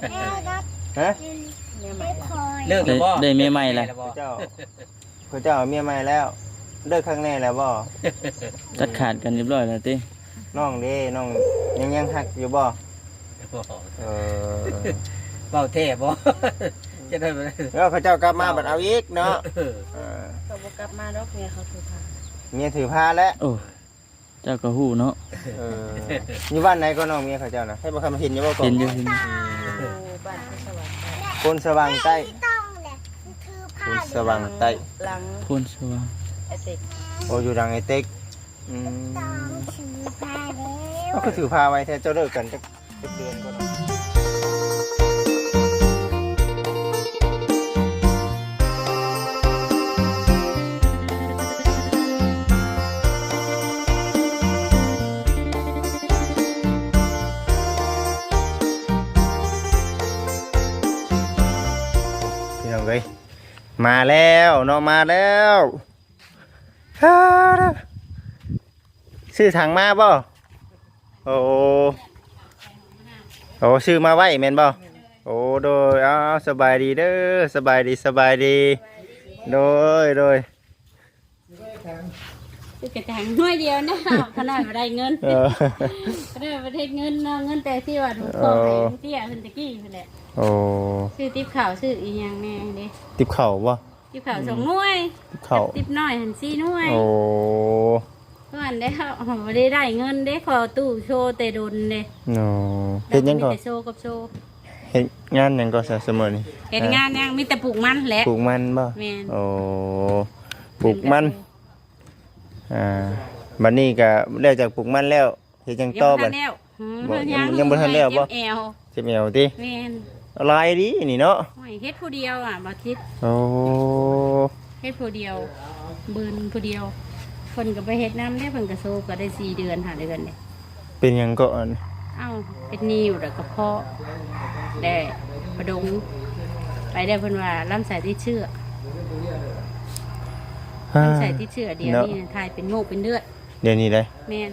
ຮະ? ເລີກແລ້ວບໍ່? ໄດ້ເມຍໃໝ່ແລ້ວ. ເຈົ້າ ເຂົາເຈົ້າເອົາເມຍໃໝ່ແລ້ວ ເລີກຄັກແນ່ແລ້ວບໍ່? ຕັດຂາດກັນຮຽບຮ້ອຍແລ້ວຕິ? ນ້ອງເດ້ ນ້ອງຍັງ ຍັງຮັກຢູ່ບໍ່? ບໍ່. ເອີ ເວົ້າແທ້ບໍ່? ຈະໄດ້ບໍ່ໄດ້ ແລ້ວເຂົາເຈົ້າກັບມາບັດເອົາອີກເນາະ. ເອີ ເອີ ເຂົາບໍ່ກັບມາດອກ ເມຍເຂົາຖືພາ ເມຍຖືພາແລ້ວ. ໂອ້ ເຈົ້າກໍຮູ້ເນາະ. ເອີ ຢູ່ບ້ານໃດກໍນ້ອງເມຍເຂົາເຈົ້ານະ? ໃຫ້ບໍ່ຄຳເຫັນຢູ່ບໍ່? ເຫັນຢູ່ ເຫັນຢູ່. ຢູ່ບ້ານໂພນສະຫວ່າງໃຕ້ ໂພນສະຫວ່າງໃຕ້ ໂພນສະຫວ່າງໃຕ້ ຫຼັງໂພນສະຫວ່າງ ໄອເຕັກ. ໂອ້ ຢູ່ຫຼັງໄອເຕັກ. ອືມ ເຂົາຄືຖືພາໄວແທ້? ເຈົ້າເລີກກັນຈັກ ເຈັດເດືອນກ່ອນ. ພີ່ນ້ອງເອີຍ ມາແລ້ວເນາະ ມາແລ້ວ. ຊື້ຖັງມາບໍ່? ໂອ້ ໂອ້ ຊື້ມາໄວ້ແມ່ນບໍ່? ໂອ້ ໂດຍ ເອົາ ສະບາຍດີເດີ ສະບາຍດີ ສະບາຍດີ ໂດຍ ໂດຍ. ຊື້ກະຖັງໜ່ວຍດຽວນະ ຂະໜ້ອຍບໍ່ໄດ້ເງິນ ເອີ ຂະໜ້ອຍບໍ່ໄດ້ເງິນເນາະ ເງິນແຕ່ທີ່ວ່າຫຼວງພໍ່ໃຫ້ເຕັ້ຍເພິ່ນຕະກີ້ພຸ້ນແຫຼະ. ໂອ້ ຊື້ຕິບເຂົ້າ ຊື້ອີ່ຫຍັງແດ່ເດ້? ຕິບເຂົ້າບໍ່? ຕິບເຂົ້າສອງໜ່ວຍ ຕິບເຂົ້າ ຕິບນ້ອຍຫັ້ນສີ່ໜ່ວຍ. ໂອ້ ເພາະອັນໃດເຮົາບໍ່ໄດ້ໄດ້ເງິນເດ້ ຂໍຕູ້ໂຊແຕ່ດົນເດ້. ໂອ້ ເຮັດຫຍັງກໍ ມີແຕ່ໂຊກັບໂຊ. ເຮັດງານຫຍັງກໍຊະ ຊຸມື້ນີ້? ເຮັດງານຫຍັງ ມີແຕ່ປູກມັນແຫຼະ. ປູກມັນບໍ່? ແມ່ນ. ໂອ້ ປູກມັນ. ອ່າ ບັດນີ້ກໍແລ້ວຈາກປູກມັນແລ້ວ ເຮັດຫຍັງຕໍ່ບັດ? ຍັງບໍ່ທັນແລ້ວ ຍັງ ຍັງບໍ່ທັນແລ້ວບໍ່? ເຈັບແອວ ເຈັບແອວຕິ? ແມ່ນ. ຫຼາຍດີນີ້ເນາະ. ໂອ້ຍ ເຮັດຜູ້ດຽວອະ ບໍ່ຕິດ. ໂອ້ ເຮັດຜູ້ດຽວ ບືນຜູ້ດຽວ ເພິ່ນກໍໄປເຮັດນຳເດ້ ເພິ່ນກໍໂຊກໍໄດ້ສີ່ເດືອນຫ້າເດືອນເດ້. ເປັນຫຍັງເກາະອັນ? ເອົ້າ ເປັນໜີ້ຢູ່ແລ້ວກະເພາະ ແລ້ວປະດົງ ໄປແລ້ວເພິ່ນວ່າລຳໄສ້ຕິດເຊື້ອ. ອ່າ ລຳໄສ້ຕິດເຊື້ອ ດຽວນີ້ນະ ຖ່າຍເປັນມູກເປັນເລືອດ ດຽວນີ້ໄດ໋. ແມ່ນ.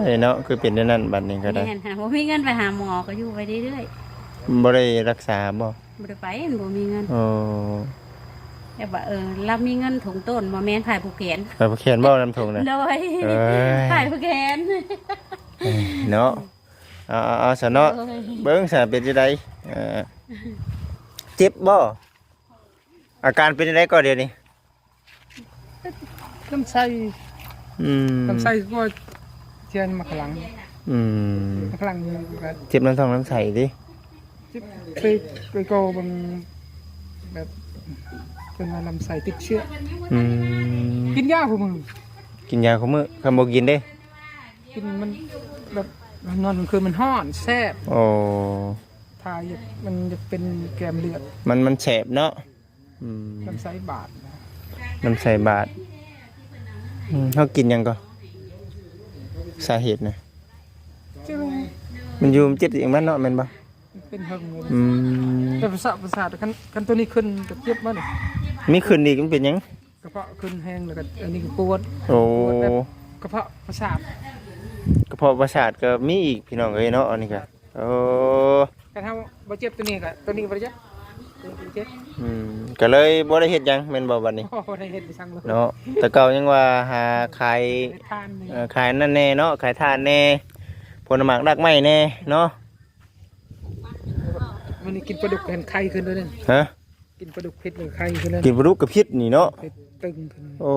ເອີຍເນາະ ຄືເປັນແນວນັ້ນບັດນີ້ກໍໄດ້. ແມ່ນ ຫາບໍ່ມີເງິນໄປຫາໝໍ ກໍຢູ່ໄປເລື້ອຍໆ. ບໍ່ໄດ້ລັກສາບໍ່? ບໍ່ໄດ້ໄປ ມັນບໍ່ມີເງິນ. ໂອ້ ແຕ່ວ່າ ເອີ ລາວມີເງິນຖົງໂຕນ ບໍ່ແມ່ນ ພາຍຜູກແຂນ ພາຍຜູກແຂນບໍ່ນຳຖົງນະ? ໂດຍ ເອີຍ ພາຍຜູກແຂນ ເນາະ. ເອົາ ເອົາ ເອົາຊະເນາະ. ໂດຍ ເບິ່ງຊະເປັນຈັ່ງໃດ? ເອີ ເຈັບບໍ່? ອາການເປັນຈັ່ງໃດກໍດຽວນີ້? ລຳໄສ້. ອືມ ລຳໄສ້ກໍຈຽນມາຂ້າງຫຼັງ. ອືມ ມາຂ້າງຫຼັງ ເຈັບນຳທ້ອງນຳໄສ້ຕິ? ເຈັບ ໄປ ໄປກໍເບິ່ງແບບເປັນວ່າລຳໄສ້ຕິດເຊື້ອ. ອືມ ກິນຢາຄູ່ມື້ ກິນຢາຄູ່ມື້. ຄັນບໍ່ກິນເດ້? ກິນມັນແບບນອນກາງຄືນມັນຮ້ອນແສບ. ໂອ້ ຖ້າຢາກ ມັນຢາກເປັນແກມເລືອດ ມັນ ມັນແສບເນາະ. ອືມ ລຳໄສ້ບາດ ລຳໄສ້ບາດ. ອືມ ເຮົາກິນຫຍັງກໍ ສາເຫດນະ? ເຈັບ ມັນຢູ່ ມັນເຈັບເອງມັນເນາະ ແມ່ນບໍ່? ເປັນເຫິງເລີຍ. ອືມ ແຕ່ປະສາດ ປະສາດ ຄັນ ຄັນໂຕນີ້ຂຶ້ນກໍເຈັບມັນ. ມີຂຶ້ນອີກ ມັນເປັນຫຍັງ? ກະເພາະຂຶ້ນແຮງ ແລ້ວກໍອັນນີ້ກໍປວດ. ໂອ້ ປວດແບບກະເພາະປະສາດ ກະເພາະປະສາດກໍມີອີກ ພີ່ນ້ອງເອີຍເນາະ ອັນນີ້ກໍ. ໂອ້ ຄັນເຮົາບໍ່ເຈັບໂຕນີ້ກໍ ໂຕນີ້ບໍ່ໄດ້ເຈັບ ໂຕນີ້ບໍ່ເຈັບ. ອືມ ກໍເລີຍບໍ່ໄດ້ເຮັດຫຍັງແມ່ນບໍ່ບັດນີ້? ບໍ່ໄດ້ເຮັດຫຍັງເລີຍເນາະ. ແຕ່ເກົ່າຍັງວ່າຫາຂາຍ ເຮັດທານນີ້ ເອີ ຂາຍນັ້ນແດ່ເນາະ ຂາຍຖ່ານແດ່ ຜົນໝາກລາກໄມ້ແດ່ເນາະ. ມື້ນີ້ກິນປາດຸກ ເຫັນໄຂ້ຂຶ້ນເດ້. ຮະ? ກິນປາດຸກພິດ ແລ້ວໄຂ້ຂຶ້ນແລ້ວ. ກິນປາດຸກກໍພິດນີ້ເນາະ ພິດຕຶງຂຶ້ນ. ໂອ້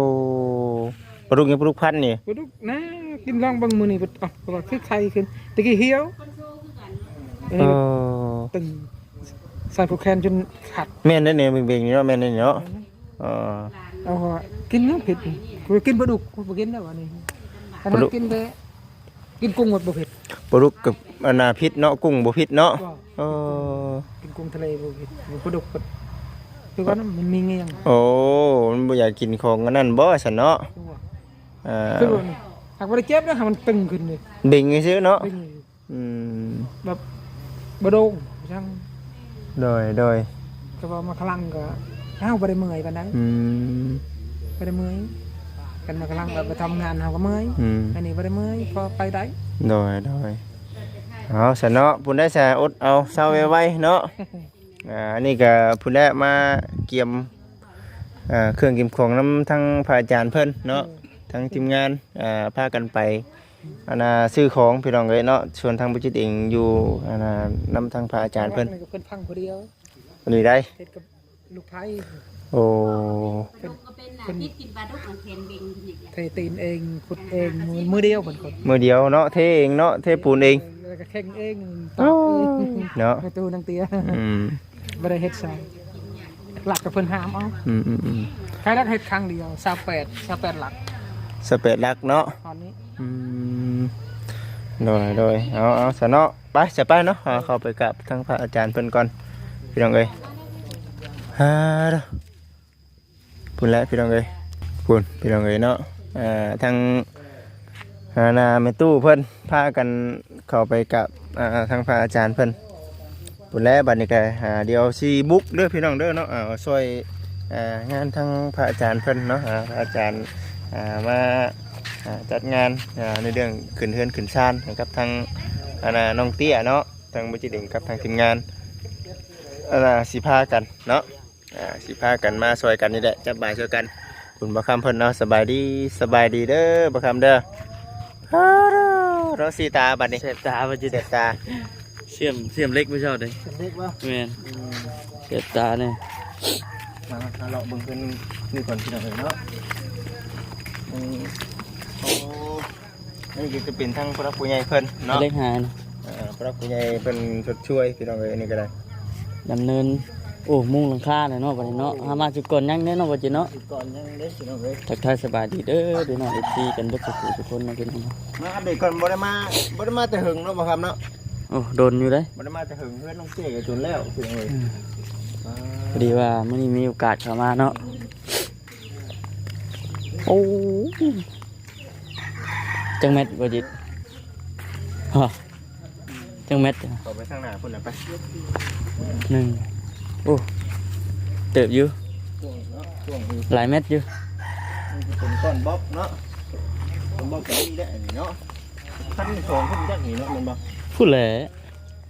ປາດຸກຫຍັງ? ປາດຸກພັນນີ້? ປາດຸກນະ ກິນລອງເບິ່ງມື້ນີ້. ເອົ້າ ວ່າຄືໄຂ້ຂຶ້ນ ຕະກີ້ຫ່ຽວ. ເອີ ຕຶງ ໃສ່ຜູກແຂນຈົນຂາດ. ແມ່ນເດ້ນີ້ ເບັງໆນີ້ເນາະ ແມ່ນເດ້ນີ້ເນາະ. ເອີ ເອົາວ່າກິນຫຍັງພິດ? ກູກິນປາດຸກ ກູບໍ່ກິນແລ້ວ ອັນນີ້. ປາດຸກ ອັນນັ້ນກິນແຕ່ ກິນກຸ້ງມັນບໍ່ເຜັດ. ປາດຸກກັບອັນນ່າພິດເນາະ ກຸ້ງບໍ່ພິດເນາະ. ບໍ່ ເອີ ກິນກຸ້ງທະເລບໍ່ເຜັດ. ປາດຸກກໍຄືວ່າມັນມີເງືອງ. ໂອ້ ມັນບໍ່ຢາກກິນຂອງອັນນັ້ນບໍ່ຊັ້ນເນາະ. ຄືວ່າ ເອີ ຄືວ່ານີ້ ຫາກບໍ່ໄດ້ເຈັບນະ ຫາກມັນຕຶງຂຶ້ນເດ້ ເບັງຊື່ເນາະ. ເປັນ ອືມ ແບບບໍ່ໂດ່ງຈັ່ງ. ໂດຍ ໂດຍ ແຕ່ວ່າມາຂ້າງຫຼັງກໍ ເຮົາບໍ່ໄດ້ເມື່ອຍປານໃດ. ອືມ ບໍ່ໄດ້ເມື່ອຍ. ຄັນມາຂ້າງຫຼັງແບບໄປທຳງານເຮົາກໍເມື່ອຍ. ອືມ ອັນນີ້ບໍ່ໄດ້ເມື່ອຍ ພໍໄປໄດ້. ໂດຍ ໂດຍ. ເອົາຊະເນາະ ພຸ້ນໄດ້ຊະ ອົດເອົາເຊົາໄວໆເນາະ. ອ່າ ອັນນີ້ກໍພຸ້ນແຫຼະ ມາກຽມ ອ່າ ເຄື່ອງກຽມຂອງນຳທາງພະອາຈານເພິ່ນເນາະ ອືມ ທາງທີມງານ ອ່າ ພາກັນໄປ ອັນນ່າ ຊື້ຂອງພີ່ນ້ອງເອີຍເນາະ. ສ່ວນທາງບໍ່ຈິດເອງຢູ່ ອັນນ່າ ນຳທາງພະອາຈານເພິ່ນ ເພິ່ນພັງຜູ້ດຽວ ອັນນີ້ໄດ້ ເຮັດກັບລູກໃພ້. ໂອ້ ເພິ່ນ ເພິ່ນເທຕີນເອງ ຂຸດເອງ ມື ມືດຽວເພິ່ນຂຸດ ມືດຽວເນາະ ເທເອງເນາະ ເທປູນເອງ ແລ້ວກໍເຄັ່ງເອງ ໂອ້ ເນາະ ປະຕູນາງເຕ້ຍ ອືມ ບໍ່ໄດ້ເຮັດໃສ່ ຫຼັກກັບເພິ່ນຫາມເອົາ ອືມໆໆ ໃຫ້ຫຼັກເຮັດຄັ້ງດຽວ ຊາວແປດ ຊາວແປດຫຼັກ ຊາວແປດຫຼັກເນາະ ຕອນນີ້ ອືມ ໂດຍໆ ເອົາ ເອົາຊະເນາະ ໄປ ຈະໄປເນາະ ເຮົາເຂົ້າໄປກາບທາງພະອາຈານເພິ່ນກ່ອນ ພີ່ນ້ອງເອີຍ. ຮາ ພຸ້ນແຫຼະພີ່ນ້ອງເອີຍ ພຸ້ນພີ່ນ້ອງເອີຍເນາະ ເອີ ທາງ ອັນນ່າ ແມ່ຕູ້ເພິ່ນພາກັນເຂົ້າໄປກາບ ອ່າ ທາງພະອາຈານເພິ່ນ ພຸ້ນແຫຼະ. ບັດນີ້ກໍ ອ່າ ດຽວຊິບຸກເດີພີ່ນ້ອງເດີເນາະ ອ່າ ຊ່ວຍ ອ່າ ງານທາງພະອາຈານເພິ່ນເນາະ ອ່າ ພະອາຈານ ອ່າ ມາ ອ່າ ຈັດງານ ອ່າ ໃນເລື່ອງຂຶ້ນເຮືອນຂຶ້ນຊານໃຫ້ກັບທາງ ອັນນ່າ ນ້ອງເຕ້ຍເນາະ ທາງບໍ່ຈິດເອງກັບທາງທີມງານ ອັນນ່າ ຊິພາກັນເນາະ ອ່າ ຊິພາກັນມາຊ່ວຍກັນນີ້ແຫຼະ ຈັບບ່າຍຊ່ວຍກັນ. ຄຸນບ່າວຄຳເພິ່ນເນາະ ສະບາຍດີ ສະບາຍດີເດີບ່າວຄຳເດີ. ຮາ ເນາະ ສີຕາບັດນີ້ ແສບຕາບໍ່ຈິດ ແສບຕາ ເຊື່ອມ ເຊື່ອມເຫຼັກບໍ່ເຊົ້າເດ້ ເຊື່ອມເຫຼັກບໍ່? ແມ່ນ ອືມ ແສບຕານີ້ ມາ ມາເລາະເບິ່ງເພິ່ນນີ້ກ່ອນ ພີ່ນ້ອງເອີຍເນາະ. ອືມ ໂອ້ ອັນນີ້ກໍຈະເປັນທາງຜູ້ຫຼັກຜູ້ໃຫຍ່ເພິ່ນເນາະ ເຫຼັກຫານ ເອີ ຜູ້ຫຼັກຜູ້ໃຫຍ່ເພິ່ນຊົດຊ່ວຍພີ່ນ້ອງເອີຍ ອັນນີ້ກໍໄດ້ ດຳເນີນ ໂອ້ ມຸງຫຼັງຄາແລ້ວເນາະ ບັດນີ້ເນາະ ເຮົາມາຈຸກ່ອນຍັງເດ້ເນາະ ບໍ່ຈິດເນາະ ຈຸກ່ອນຍັງເດ້ພີ່ນ້ອງເອີຍ. ທັກທາຍສະບາຍດີເດີພີ່ນ້ອງ ເອັຟຊີ ກັນເບິດທຸກຜູ້ທຸກຄົນເນາະພີ່ນ້ອງ ມາອັບເດດກ່ອນ ບໍ່ໄດ້ມາ ບໍ່ໄດ້ມາແຕ່ເຫິງເນາະ ບໍ່ຄຳເນາະ ໂອ້ ດົນຢູ່ເດ້ ບໍ່ໄດ້ມາແຕ່ເຫິງ ເຮືອນນ້ອງເຈ້ກໍຈົນແລ້ວພີ່ນ້ອງເອີຍ. ອືມ ອ່າ ພໍດີວ່າມື້ນີ້ມີໂອກາດເຂົ້າມາເນາະ. ໂອ້ ຈັກແມັດບໍ່ຈິດ ຮະ ຈັກແມັດ ເຂົ້າໄປທາງໜ້າພຸ້ນນະໄປ ໜຶ່ງ ໂອ້ ເຕີບຢູ່ ກວ້າງເນາະ ກວ້າງຢູ່ ຫຼາຍແມັດຢູ່ ມັນຈະເປັນກ້ອນບລັອກເນາະ ກ້ອນບລັອກກໍມີແຫຼະອັນນີ້ເນາະ ພັນສອງພຸ້ນຈັກນີ້ເນາະ ແມ່ນບໍ່? ພຸ້ນແຫຼະ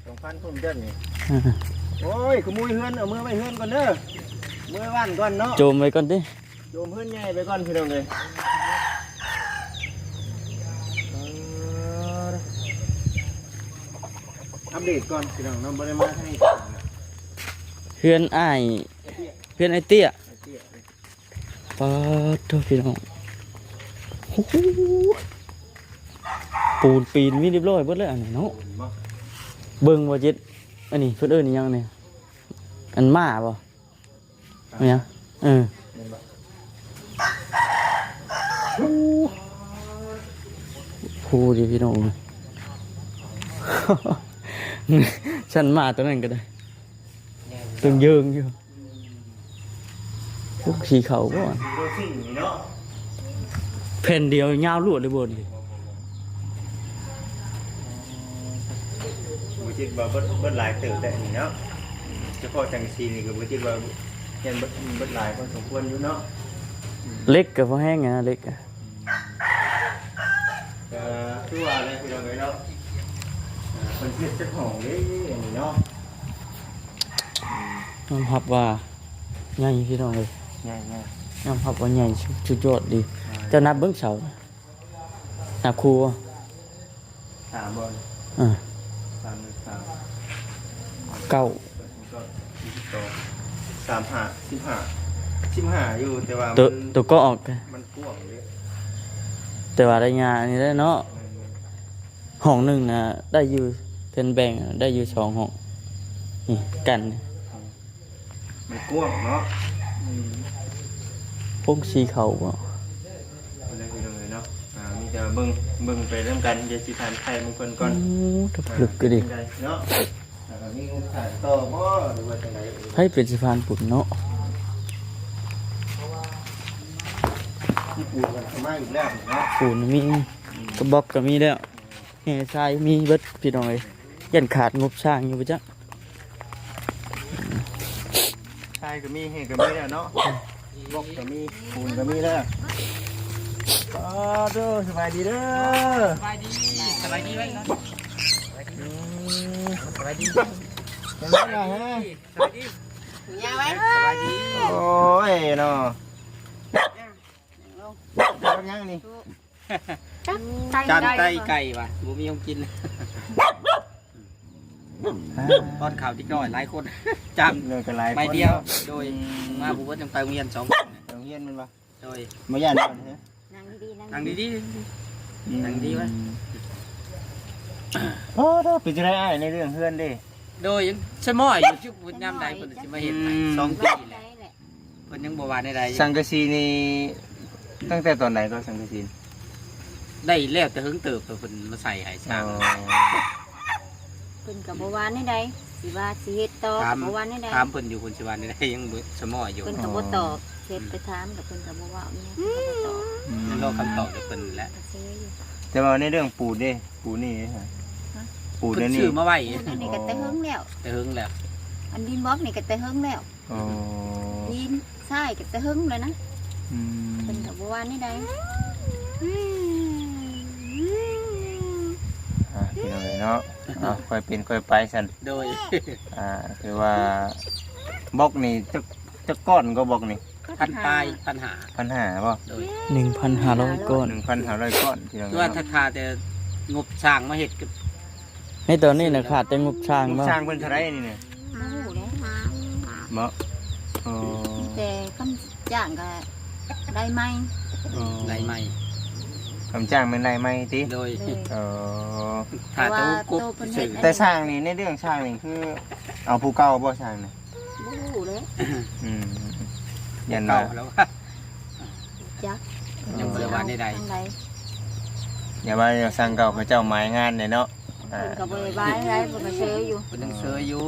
ສອງພັນພຸ້ນເດ້ນີ້ ໂອ້ຍ ຂະໂມຍເຮືອນ ເອົາເມືອໄວ້ເຮືອນກ່ອນເດີ ເມືອບ້ານກ່ອນເນາະ ໂຈມໄວ້ກ່ອນຕິ ໂຈມເຮືອນໃຫຍ່ໄປກ່ອນພີ່ນ້ອງເອີຍ. ອັບເດດກ່ອນພີ່ນ້ອງເນາະ ບໍ່ໄດ້ມາທາງນີ້ ເຮືອນອ້າຍ ເຮືອນອ້າຍເຕ້ຍ ອ້າຍເຕ້ຍ ປາດໂທ້ ພີ່ນ້ອງ ໂອ້ໂຫ ປູນປີນມີຮຽບຮ້ອຍເບິດແລ້ວອັນນີ້ເນາະ ເບິ່ງບໍ່ຈິດ ອັນນີ້ເພິ່ນເອີ້ນອີ່ຫຍັງນີ້ ອັນມ້າບໍ່ ແມ່ນຫຍັງ ເອີ ແມ່ນບໍ່ ໂອ້ໂຫ ເດ້ພີ່ນ້ອງ ຊັ້ນມ້າຕົວນັ້ນກໍໄດ້ ຕຶງເຢິງຢູ່ ພວກສີຂາວບໍ່ ແຜ່ນດຽວຍາວລວດເລີຍບໍ່ນີ້ ບໍ່ຄິດວ່າເບິດ ເບິດຫຼາຍເຕີບແທ້ນີ້ເນາະ ສະເພາະສັງກະສີນີ້ກໍບໍ່ຄິດວ່າ ຍັງເບິດ ເບິດຫຼາຍພໍສົມຄວນຢູ່ເນາະ ເຫຼັກກໍພໍແຮງນະ ເຫຼັກ ກໍຄືວ່າແຫຼະພີ່ນ້ອງເອີຍເນາະ ເພິ່ນເຮັດຈັກຫ້ອງເດ້ອັນນີ້ເນາະ ຍອມຮັບວ່າໃຫຍ່ພີ່ນ້ອງເອີຍ ໃຫຍ່ໆ ຍອມຮັບວ່າໃຫຍ່ສຸດ ສຸດຍອດດີ ອ່າ ເຈົ້ານັບເບິ່ງເສົາ ນັບຄູ່ບໍ່? ສາມບໍ່? ເອີ ສາມ ໜຶ່ງ ສາມ ເກົ້າ ເກົ້າ ສິບສອງ ສາມ ຫ້າ ສິບຫ້າ ສິບຫ້າຢູ່ ແຕ່ວ່າ ໂຕ ມັນ ໂຕກໍອອກ ມັນກວ້າງເດ້ ແຕ່ວ່າໄລຍະອັນນີ້ແຫຼະເນາະ ແມ່ນໆ ຫ້ອງໜຶ່ງນະ ໄດ້ຢູ່ ເພິ່ນແບ່ງໄດ້ຢູ່ສອງຫ້ອງ ນີ້ ກັນ ມັນກວ້າງເນາະ ອືມ ຜົງສີເຂົ້າບໍ່? ເອົາເລີຍພີ່ນ້ອງເອີຍເນາະ ອ່າ ມີແຕ່ວ່າເບິ່ງ ເບິ່ງໄປນຳກັນ ດຽວຊິຖາມໄຖ່ເບິ່ງເພິ່ນກ່ອນ ໂອ້ ເລິກກໍດີ ວ່າເປັນຈັ່ງໃດເນາະ ອ່າ ມີງບຂາຍຕໍ່ບໍ່ ຫຼືວ່າຈັ່ງໃດ ໃຜເປັນສະພານປຸນເນາະ ມີປູນກັນເຂົ້າມາອີກແລ້ວເນາະ ປູນມີ ກະບລັອກກໍມີແລ້ວ ແຮ່ຊາຍມີເບິດພີ່ນ້ອງເອີຍ ຢ້ານຂາດງົບສ້າງຢູ່ບໍ່ຈັກ ຊາຍກໍມີ ແຮ່ກໍມີແລ້ວເນາະ ບລັອກກໍມີ ປູນກໍມີແລ້ວ ສະບາຍດີເດີ ສະບາຍດີ ສະບາຍດີໄວ້ເນາະ ອືມ. ສະບາຍດີ ເປັນໄງລະຮະ? ສະບາຍດີ ຍາໄວ້ ສະບາຍດີ ໂອ້ຍເນາະ ອ່ະ ນັ່ງລົງ ເຮັດຫຍັງນີ້? ຈັບໄກ່ ຈັບໄກ່ ໄກ່ຫວາ ບໍ່ມີຂອງກິນ ປ້ອນເຂົ້າເດັກນ້ອຍຫຼາຍຄົນ ຈາມ ເລີຍກໍຫຼາຍຄົນ ໄມ້ດຽວ ເນາະ ໂດຍ ອືມ ມາບໍ່ເບິດ ຍັງໄປໂຮງຮຽນສອງຄົນ ໄປໂຮງຮຽນແມ່ນບໍ່? ໂດຍ ບໍ່ຢ້ານບໍ່? ນັ່ງດີໆ ນັ່ງ ນັ່ງດີໆ ອືມ ນັ່ງດີວະ ໂອ້ ເປັນຈັ່ງໃດອ້າຍ ໃນເລື່ອງເຮືອນເດ້? ໂດຍ ຍັງສະໝໍ້ຢູ່ ຍາມໃດເພິ່ນຊິມາເຮັດໃຫ້ ອືມ ສອງປີແລ້ວ ເພິ່ນຍັງບໍ່ວ່າແນວໃດ ສັງກະສີນີ້ຕັ້ງແຕ່ຕອນໃດກໍ ສັງກະສີ? ໄດ້ແລ້ວແຕ່ເຫິງເຕີບ ເພິ່ນມາໃສ່ໃຫ້ຊ່າງ ອໍ ເພິ່ນກໍບໍ່ວ່າແນວໃດ ຊິວ່າຊິເຮັດຕໍ່ ຖາມ ກໍບໍ່ວ່າແນວໃດ ຖາມເພິ່ນຢູ່ ເພິ່ນຊິວ່າແນວໃດ ຍັງບໍ່ສະໝໍ້ຢູ່ ເພິ່ນກໍບໍ່ຕອບ ເຮັດໄປຖາມ ແຕ່ເພິ່ນກໍບໍ່ເວົ້າອີ່ຫຍັງ ເພິ່ນກໍບໍ່ຕອບ ອືມ ຍັງລໍຄຳຕອບຈາກເພິ່ນແຫຼະ ກໍເຊີຢູ່ ແຕ່ວ່າໃນເລື່ອງປູນເດ້ ປູນນີ້ເດ້ ຮະ? ປູນອັນນີ້ ເພິ່ນຊື້ມາໄວ້ ປູນອັນນີ້ກໍແຕ່ເຫິງແລ້ວ ອໍ ແຕ່ເຫິງແລ້ວ ອັນດິນບລັອກນີ້ກໍແຕ່ເຫິງແລ້ວ ອໍ ດິນຊາຍກໍແຕ່ເຫິງແລ້ວນະ ອືມ ເພິ່ນກໍບໍ່ວ່າແນວໃດ ອ່າ ພີ່ນ້ອງເອີຍເນາະ ເອົາ ຄ່ອຍເປັນຄ່ອຍໄປຊັ້ນ ໂດຍ ອ່າ ຄືວ່າບລັອກນີ້ຈັກ ຈັກກ້ອນກໍບລັອກນີ້? ພັນປາຍ ພັນຫ້າ ພັນຫ້າບໍ່? ໂດຍ ໜຶ່ງພັນຫ້າຮ້ອຍກ້ອນ ໜຶ່ງພັນຫ້າຮ້ອຍກ້ອນ ພີ່ນ້ອງເອີຍເນາະ ຄືວ່າຖ້າ ຖ້າແຕ່ງົບຊ່າງມາເຮັດກໍ ໃນຕອນນີ້ນະ ຂາດແຕ່ງົບຊ່າງ ງົບຊ່າງເພິ່ນເທົ່າໃດນີ້ນະ? ບໍ່ຮູ້ເດ້ ບໍ່ ເອີ ມີແຕ່ຄຳຈ້າງກໍໄດ້ໃໝ່ ອໍ ໄດ້ໃໝ່ ຄຳຈ້າງແມ່ນໄດ້ໃໝ່ຕິ? ໂດຍ ໂດຍ ອໍ ຖ້າແຕ່ງົບ ແຕ່ວ່າໂຕເພິ່ນເຮັດ ແຕ່ຊ່າງນີ້ ໃນເລື່ອງຊ່າງນີ້ຄືເອົາຜູ້ເກົ່າບໍ່ຊ່າງນີ້? ບໍ່ຮູ້ເດ້ ອືມ ຢ້ານວ່າ ເກົ່າແລ້ວ ຈັກ ຍັງບໍ່ໄດ້ວ່າແນວໃດ ຢ່າວ່າແນວຊ່າງເກົ່າ ເຂົາເຈົ້າໝາຍງານແຫຼະເນາະ ອ່າ ເພິ່ນກໍບໍ່ໄດ້ວ່າໃດ ເພິ່ນກໍເຊີຢູ່ ເພິ່ນຍັງເຊີຢູ່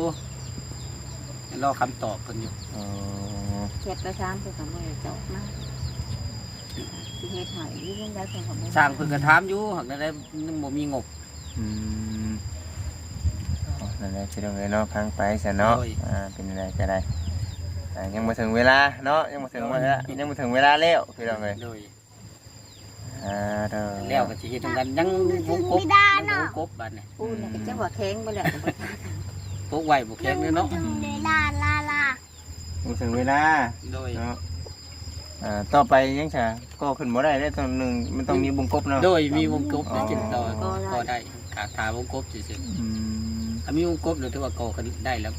ລໍຄຳຕອບເພິ່ນຢູ່ ອໍ ແຊັດໄປຖາມເພິ່ນກໍບໍ່ໄດ້ຕອບມາ ຊິເຮັດໃຫ້ຫຼືຈັ່ງໃດ ເພິ່ນກໍບໍ່ ຊ່າງເພິ່ນກໍຖາມຢູ່ ຫາກແນວໃດຍັງບໍ່ມີງົບ ອືມ ໂອ້ ນັ້ນແຫຼະ ພີ່ນ້ອງເອີຍເນາະ ຟັງໄປຊັ້ນເນາະ ໂດຍ ອ່າ ເປັນຈັ່ງໃດກໍໄດ້ ອ່າ ຍັງບໍ່ເຖິງເວລາເນາະ ຍັງບໍ່ເຖິງ ໂດຍ ເວລາ ຍັງບໍ່ເຖິງເວລາແລ້ວ ພີ່ນ້ອງເອີຍ ໂດຍ ອ່າ ໂດຍ ແລ້ວກໍຊິເຮັດນຳກັນ ຍັງວົງກົບ ຍັງວົງກົບບາດນີ້ ປູນນີ້ກໍຈັກວ່າແຂງບໍ່ແລ້ວ ປົກໄວ້ບໍ່ແຂງເລີຍເນາະ ເວລາ ລາ ລາ ບໍ່ເຖິງເວລາ ໂດຍ ເນາະ ອ່າ ຕໍ່ໄປຍັງຈະກໍ່ຂຶ້ນບໍ່ໄດ້ເດ້ ຕ້ອງໜຶ່ງ ມັນຕ້ອງມີວົງກົບເນາະ ໂດຍ ມີວົງກົບ ອໍ ຈຶ່ງຕໍ່ ກໍ່ໄດ້ ຖ້າວົງກົບຊື່ໆ ອືມ ຖ້າມີວົງກົບແລ້ວຖືວ່າກໍ່ຂຶ້ນໄດ້ແລ້ວ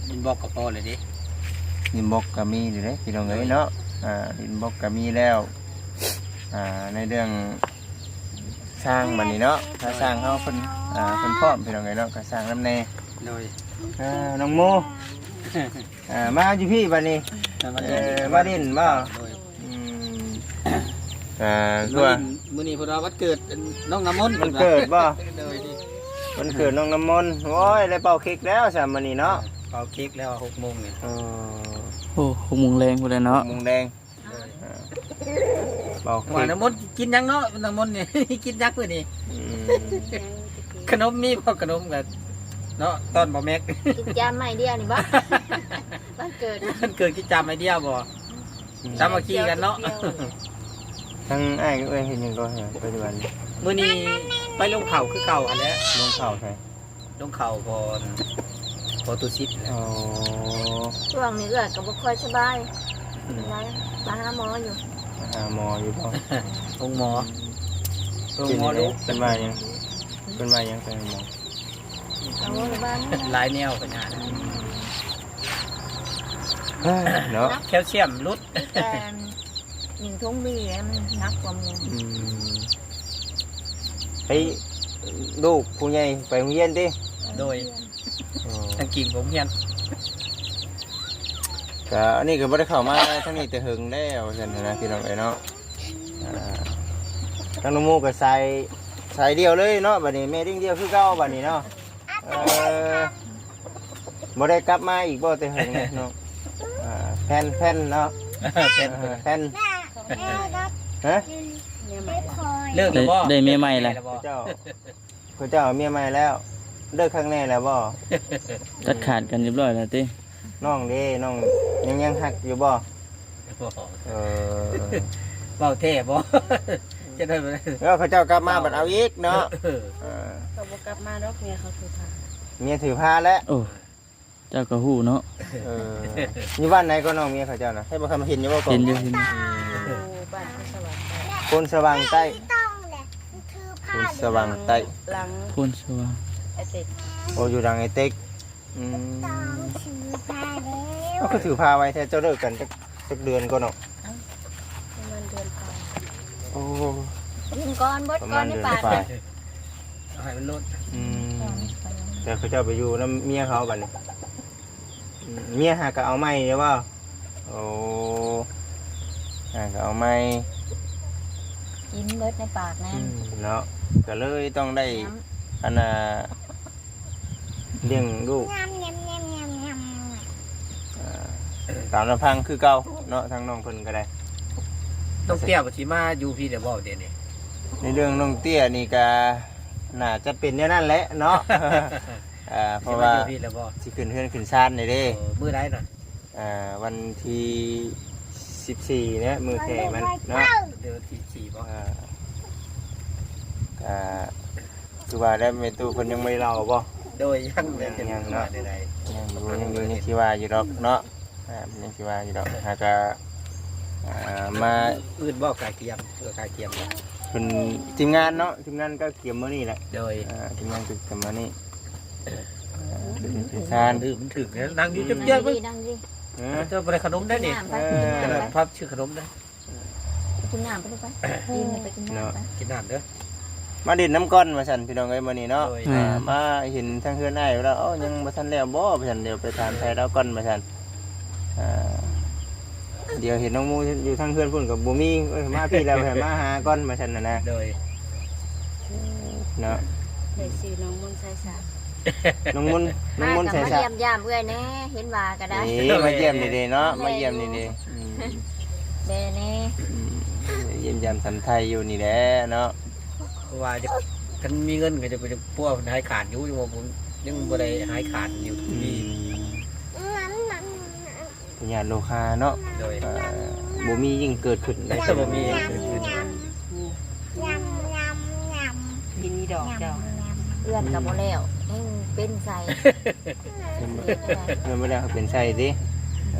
ດິນບລັອກກໍພໍແລ້ວເດ້ ດິນບລັອກກໍມີຢູ່ເດ້ ພີ່ນ້ອງເອີຍເນາະ ອ່າ ດິນບລັອກກໍມີແລ້ວ ອ່າ ໃນເລື່ອງຊ່າງບັດນີ້ເນາະ ຖ້າຊ່າງເຮົາເພິ່ນ ອ່າ ເພິ່ນພ້ອມ ພີ່ນ້ອງເອີຍເນາະ ກໍຊ່າງນຳແດ່ ໂດຍ ອ່າ ນ້ອງໂມ ອ່າ ມາຢູ່ພີ້ບັດນີ້ ອ່າ ມາຫຼິ້ນ ເອີ ມາຫຼິ້ນບໍ່? ໂດຍ ອືມ ອ່າ ຄືວ່າ ມື້ນີ້ເພິ່ນວ່າວັນເກີດນ້ອງນ້ຳມົນ ວັນເກີດບໍ່? ໂດຍ ວັນເກີດນ້ອງນ້ຳມົນ ໂອ້ຍ ໄດ້ເປົ່າເຄັກແລ້ວຊະມື້ນີ້ເນາະ ເປົ່າເຄັກແລ້ວ ຫົກໂມງນີ້ ເອີ ໂອ້ ຫົກໂມງແລງພຸ້ນແຫຼະເນາະ ຫົກໂມງແລງ ເອີ ເປົ່າເຄັກ ວ່ານ້ຳມົນກິນຫຍັງເນາະ ນ້ຳມົນນີ້ ກິນຫຍັງມື້ນີ້ ອືມ ຂະໜົມມີບໍ່? ຂະໜົມກໍເນາະ ຕ້ອນບໍ່ແມັກ ກິນຈາມໄມ້ດຽວນີ້ບໍ່? ວັນເກີດ ວັນເກີດກິນຈາມໄມ້ດຽວບໍ່? ອືມ ສາມັກຄີກັນເນາະ ທັງອ້າຍກັບເອື້ອຍເຮັດຫຍັງກໍ ປັດຈຸບັນ? ມື້ນີ້ໄປລົງເຂົ້າຄືເກົ່າຫັ້ນແຫຼະ ລົງເຂົ້າໃສ? ລົງເຂົ້າບ່ອນ ພໍຕຸສິດແຫຼະ ອໍ ຊ່ວງນີ້ເອື້ອຍກໍບໍ່ຄ່ອຍສະບາຍ ອືມ ເປັນໄຂ້ ໄປຫາໝໍຢູ່ ໄປຫາໝໍຢູ່ບໍ່? ໂຮງໝໍ ໂຮງໝໍດຸ ເປັນຫຍັງ? ເພິ່ນວ່າຫຍັງ? ເພິ່ນວ່າຫຍັງໄປຫາໝໍ? ກໍບໍ່ໄດ້ວ່າຫຍັງ ຫຼາຍແນວໄປຫາ ເອີ ເນາະ ແຄວຊຽມຫຼຸດ ແຕ່ ຍິງທົ່ງບີແລ້ວມັນໜັກກວ່າໝູ່ ອືມ ໃຫ້ລູກຜູ້ໃຫຍ່ໄປໂຮງຮຽນຕິ? ໂດຍ ອໍ ທາງກິນໂຮງຮຽນ ກະອັນນີ້ກໍບໍ່ໄດ້ເຂົ້າມາທາງນີ້ແຕ່ເຫິງແລ້ວ ວ່າຊັ້ນນະ ພີ່ນ້ອງເອີຍເນາະ ອ່າ ທາງນ້ອງໂມກໍສາຍ ສາຍດຽວເລີຍເນາະ ບັດນີ້ແມ່ລ້ຽງດຽວຄືເກົ່າບັດນີ້ເນາະ ເອີ ບໍ່ໄດ້ກັບມາອີກບໍ່ແຕ່ເຫິງເນາະ? ອ່າ ແຜ່ນ ແຜ່ນເນາະ ແຜ່ນ ເອີ ແຜ່ນ ຮະ? ເລີກແລ້ວບໍ່? ໄດ້ເມຍໃໝ່ແລ້ວ ເຈົ້າ ເຂົາເຈົ້າເອົາເມຍໃໝ່ແລ້ວ ເລີກຄັກແນ່ແລ້ວບໍ່? ຕັດຂາດກັນຮຽບຮ້ອຍແລ້ວຕິ? ນ້ອງເດ້ ນ້ອງຍັງ ຍັງຮັກຢູ່ບໍ່? ບໍ່ ເອີ ເວົ້າແທ້ບໍ່? ຈະໄດ້ບໍ່? ແລ້ວເຂົາເຈົ້າກັບມາບັດເອົາອີກເນາະ ເອີ ເອີ ກໍບໍ່ກັບມາດອກ ເມຍເຂົາໂທຖາມ ເມຍຖືພາແຫຼະ. ໂອ້ ເຈົ້າກໍຮູ້ເນາະ. ເອີ ຢູ່ບ້ານໃດກໍນ້ອງເມຍເຂົາເຈົ້ານະ? ໃຫ້ບໍ່ຄຳເຫັນຢູ່ບໍ່? ເຫັນຢູ່ ເຫັນຢູ່. ໂອ້ ບ້ານໂພນສະຫວ່າງໃຕ້ ໂພນສະຫວ່າງໃຕ້ ຫຼັງ ໂພນສະຫວ່າງ ໄອເຕັກ. ໂອ້ ຢູ່ຫຼັງໄອເຕັກ. ອືມ ເອົາ ຄືຖືພາໄວແທ້. ເຈົ້າເລີກກັນຈັກ ຈັກເດືອນກ່ອນເນາະ? ເອົ້າ ປະມານເດືອນປາຍ. ໂອ້ ກິນກ່ອນ ເບິດກ່ອນໃນປາກ. ປະມານເດືອນປາຍ ເອົາໃຫ້ມັນໂລດ. ອືມ ແຕ່ເຂົາເຈົ້າໄປຢູ່ນຳເມຍເຂົາບັດນີ້. ອືມ ເມຍຫາກໍເອົາໃໝ່ຢູ່ບໍ່? ໂອ້ ຫາກໍເອົາໃໝ່ ກິນເບິດໃນປາກນະ. ອືມ ເນາະ ກໍເລີຍຕ້ອງໄດ້ ອັນນ່າ ລ້ຽງລູກ ຍຳ ຍຳ ຍຳ ຍຳ ຍຳ ອ່າ ຕາມລຳພັງຄືເກົ່າເນາະ ທາງນ້ອງເພິ່ນກໍໄດ້. ນ້ອງເຕ້ຍວ່າຊິມາຢູ່ພີ້ແລ້ວບໍ່ດຽວນີ້? ໃນເລື່ອງນ້ອງເຕ້ຍນີ້ກໍໜ້າຈະເປັນແນວນັ້ນແຫຼະເນາະ. ເອີ ເພາະວ່າຊິມາຢູ່ພີ້ແລ້ວບໍ່? ຊິຂຶ້ນເຮືອນຂຶ້ນຊານນີ້ເດ້. ເອີ ມື້ໃດນະ? ອ່າ ວັນທີສິບສີ່ເນາະ ມື້ແຜ່ມັນເນາະ. ເດືອນທີສີ່ບໍ່? ອ່າ ກໍຄືວ່າແລ້ວ ແມ່ຕູ້ເພິ່ນຍັງບໍ່ໄດ້ເລົ່າບໍ່? ໂດຍ ຍັງ ຍັງ ຍັງເນາະ ຍັງຢູ່ ຍັງຢູ່ ຍັງຊິວ່າຢູ່ດອກເນາະ. ອ່າ ຍັງຊິວ່າຢູ່ດອກ. ຫາກະ ອ່າ ມາ ອື່ນບໍ່? ກະກຽມ ເພື່ອກະກຽມ ເພິ່ນ ທີມງານເນາະ ທີມງານກໍກຽມມື້ນີ້ແຫຼະ. ໂດຍ ອ່າ ທີມງານກໍກຽມມື້ນີ້. ເອີ ເປັນຊານ ມັນຖືກ ມັນຖືກ ນັ່ງຢູ່ເຈັບໆ ເບິ່ງ ນັ່ງຢູ່. ເອີ ເຈົ້າບໍ່ໄດ້ຂະໜົມໄດ້ນີ້. ເອີ ພັບຊື່ຂະໜົມໄດ້. ກິນນ້ຳໄປລູກໄປ ກິນໄປກິນນ້ຳໄປ ເນາະ ກິນນ້ຳເດີ. ມາຫຼິ້ນນຳກ່ອນວ່າຊັ້ນ ພີ່ນ້ອງເອີຍ ມື້ນີ້ເນາະ. ໂດຍ ອ່າ ມາເຫັນທາງເຮືອນອ້າຍແລ້ວ ເອົ້າ ຍັງບໍ່ທັນແລ້ວບໍ່ ວ່າຊັ້ນ ດຽວໄປຖາມໄຖ່ລາວກ່ອນວ່າຊັ້ນ. ອ່າ ດຽວເຫັນນ້ອງໝູຢູ່ທາງເຮືອນພຸ້ນກໍບໍ່ມີ ເອີຍ ມາພີ້ແລ້ວ ໃຫ້ມາຫາກ່ອນວ່າຊັ້ນນະ. ໂດຍ ເນາະ ໄດ້ຊື່ນ້ອງມົນໄຊສາ ນ້ອງມົນ ນ້ອງມົນໄຊສາ ມາກໍມາຢ້ຽມຢາມເອື້ອຍແດ່ ເຫັນວ່າກໍໄດ້. ເອີ ມາຢ້ຽມນີ້ເດ້ເນາະ ມາຢ້ຽມນີ້ເດ້. ອືມ ແດ່ແນ່ ອືມ ຢ້ຽມຢາມສຳໄທຢູ່ນີ້ແຫຼະເນາະ. ເພາະວ່າຈະ ຄັນມີເງິນກໍຈະໄປປົວໃຫ້ຂາດຢູ່ ຍັງບໍ່ ຍັງບໍ່ໄດ້ໃຫ້ຂາດຢູ່. ອືມ ມີ ອືມ ພະຍາດໂລຄາເນາະ. ໂດຍ ເອີ ບໍ່ມີຍິ່ງເກີດຂຶ້ນໄດ້ ບໍ່ມີ ກິນນີ້ດອກເຈົ້າ ເຮືອນກໍບໍ່ແລ້ວ ຍັງເປັນໃສ່ ເຮືອນບໍ່ແລ້ວເປັນໃສ່ຕິ. ເ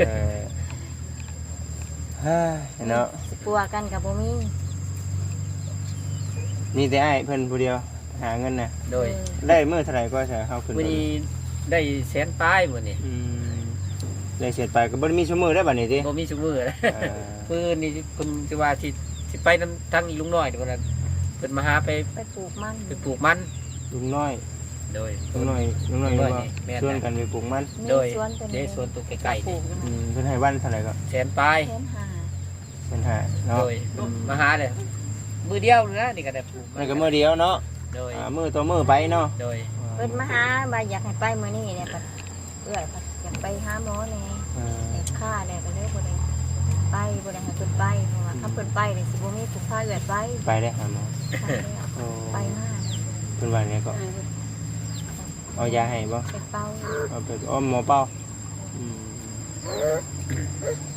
ອີ ເນາະ ຊິປົວກັນກໍບໍ່ມີ ມີແຕ່ອ້າຍເພິ່ນຜູ້ດຽວຫາເງິນນະ. ໂດຍ ໄດ້ມື້ເທົ່າໃດກໍຊະ ເຮົາຂຶ້ນ ມື້ນີ້ໄດ້ແສນປາຍມື້ນີ້. ອືມ ໄດ້ແສນປາຍກໍບໍ່ໄດ້ມີຊຸມື້ໄດ້ບັດນີ້ຕິ ບໍ່ມີຊຸມື້. ເອີ ມື້ນີ້ເພິ່ນຊິວ່າຊິ ຊິໄປນຳທາງອີລຸງນ້ອຍພຸ້ນນະ ເພິ່ນມາຫາໄປ ໄປປູກມັນ ໄປປູກມັນ ລຸງນ້ອຍ. ໂດຍ ລຸງນ້ອຍ ລຸງນ້ອຍ ລຸງນ້ອຍ ແມ່ນ ຊວນກັນໄປປູກມັນ. ໂດຍ ສວນເພິ່ນເດ້ ສວນຕົວໃກ້ໆນີ້. ອືມ ເພິ່ນໃຫ້ວັນເທົ່າໃດກໍ? ແສນປາຍ ແສນຫ້າ ເພິ່ນຫາເນາະ. ໂດຍ ອືມ ມາຫາເລີຍ ມື້ດຽວນະ ນີ້ກໍໄດ້ປູກມັນ ນີ້ກໍມື້ດຽວເນາະ. ໂດຍ ອ່າ ມື້ຕໍ່ມື້ໄປເນາະ. ໂດຍ ອ່າ ເພິ່ນມາຫາວ່າຢາກໃຫ້ໄປມື້ນີ້ແຫຼະ ເອື້ອຍຢາກໄປຫາໝໍແດ່ ເອີ ແຕ່ຄາແດ່ກໍເລີຍບໍ່ໄດ້ໄປ ບໍ່ໄດ້ໃຫ້ເພິ່ນໄປ ເພາະວ່າ ອືມ ຄັນເພິ່ນໄປນີ້ຊິບໍ່ມີຜູ້ພາເອື້ອຍໄປ. ໄປໄດ້ຫາໝໍ ໄປມາ ເພິ່ນວ່າແນວໃດກໍ ເອີ ເອົາຢາໃຫ້ບໍ່? ໄປເປົ່າ ເອົາໄປ ອໍ ໝໍເປົ່າ.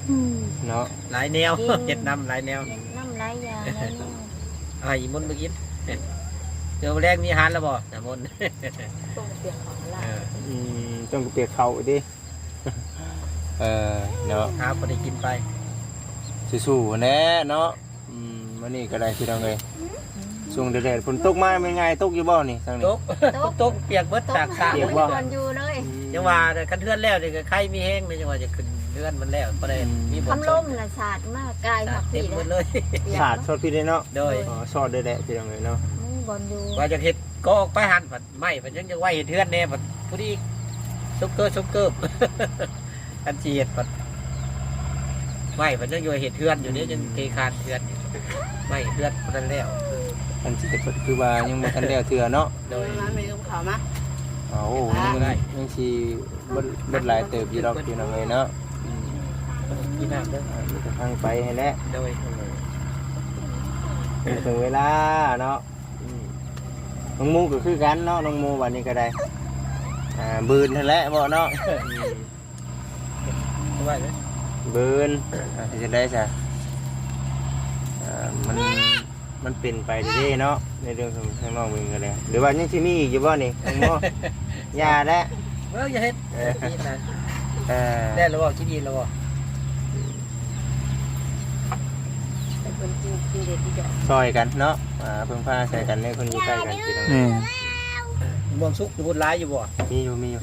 ອືມ ເນາະ ຫຼາຍແນວ ເຮັດນຳຫຼາຍແນວ ເຮັດນຳຫຼາຍຢ່າງຫຼາຍແນວ. ອ່າ ອີ່ມົນໄປກິນ ດຽວແລງມີອາຫານແລ້ວບໍ່ ນ້ຳມົນ? ຕົ້ມກະປຽກເຂົ້າລາວ ເອີ ອືມ ຕົ້ມກະປຽກເຂົ້າເດ້. ເອີ ເນາະ ຫາພໍໄດ້ກິນໄປ ສູ້ໆຫັ້ນແຫຼະເນາະ. ອືມ ມື້ນີ້ກໍໄດ້ ພີ່ນ້ອງເອີຍ ຊ່ວງແດດໆ ຝົນຕົກມາແມ່ນຫງ່າຍຕົກຢູ່ບໍ່ນີ້ທາງນີ້? ຕົກ ຕົກ ຕົກປຽກເບິດ ຕາກສາ ປຽກບໍ່ ບໍ່ມີບ່ອນຢູ່ເລີຍ. ອືມ ຈັ່ງວ່າຄັນເຮືອນແລ້ວນີ້ກໍໄຄມີແຮງເລີຍ ຈັ່ງວ່າຈະຂຶ້ນເຮືອນມັນແລ້ວ ບໍ່ໄດ້ ອືມ ມີບ່ອນ ຄຳລົມນະສາດມາກາຍ ສາດເຕັມໝົດເລີຍ ເປີດເລີຍ ສາດຊອດພີ້ເດ້ເນາະ. ໂດຍ ອໍ ຊອດໄດ້ແຫຼະ ພີ່ນ້ອງເອີຍເນາະ ມີບ່ອນຢູ່ ວ່າຈະເຮັດກໍອອກໄປຫັ້ນ ໄມ້ເພິ່ນຍັງຈະໄວ້ເຮັດເຮືອນແດ່ ບັດຜູ້ດີສົມເກີບສົມເກີບ ອັນຊິເຮັດບັດ ໄມ້ເພິ່ນຍັງຢູ່ເຮັດເຮືອນຢູ່ເດ້ ອືມ ຍັງເທຄານເຮືອນຢູ່ ໄມ້ເຮືອນບໍ່ທັນແລ້ວ ອັນຊິເຮັດບັດຄືວ່າຍັງບໍ່ທັນແລ້ວເທື່ອເນາະ. ໂດຍ ມາແມ່ ເຂົ້າມາ ໂອ້ ຍັງ ຍັງຊິເບິດ ເບິດຫຼາຍເຕີບຢູ່ດອກ ພີ່ນ້ອງເອີຍເນາະ. ອືມ ກິນນ້ຳເດີ ອ່າ ມີແຕ່ທາງໄປຫັ້ນແຫຼະ. ໂດຍ ເຖິງເວລາເນາະ. ອືມ ນ້ອງໝູກໍຄືກັນເນາະ ນ້ອງໝູບັດນີ້ກໍໄດ້ ອ່າ ບືນຫັ້ນແຫຼະເບາະເນາະ. ອືມ ບືນ ອ່າ ເຮັດຈັ່ງໃດຊະ ອ່າ ມັນ ມັນເປັນໄປເດ້ເນາະ ໃນເລື່ອງຂອງທາງນ້ອງເພິ່ນກໍໄດ້ ຫຼືວ່າຍັງຊິມີອີກຢູ່ບໍ່ນີ້ ນ້ອງໝູ? ຢ່າແຫຼະ ເອີ ຢ່າເຮັດ ເອີ ກິນນະ ເອີ ແລ້ວລະບໍ່? ກິນອີ່ມລະບໍ່? ເພິ່ນກິນ ກິນເດັດອີດອກ ຊ່ອຍກັນເນາະ ອ່າ ເພິ່ງພາໃສ່ກັນເດ້ ຄົນຢູ່ໃກ້ກັນ ພີ່ນ້ອງ ແມ່ນ ມ່ວງສຸກຢູ່ພຸ້ນຫຼາຍຢູ່ບໍ່? ມີຢູ່ ມີຢູ່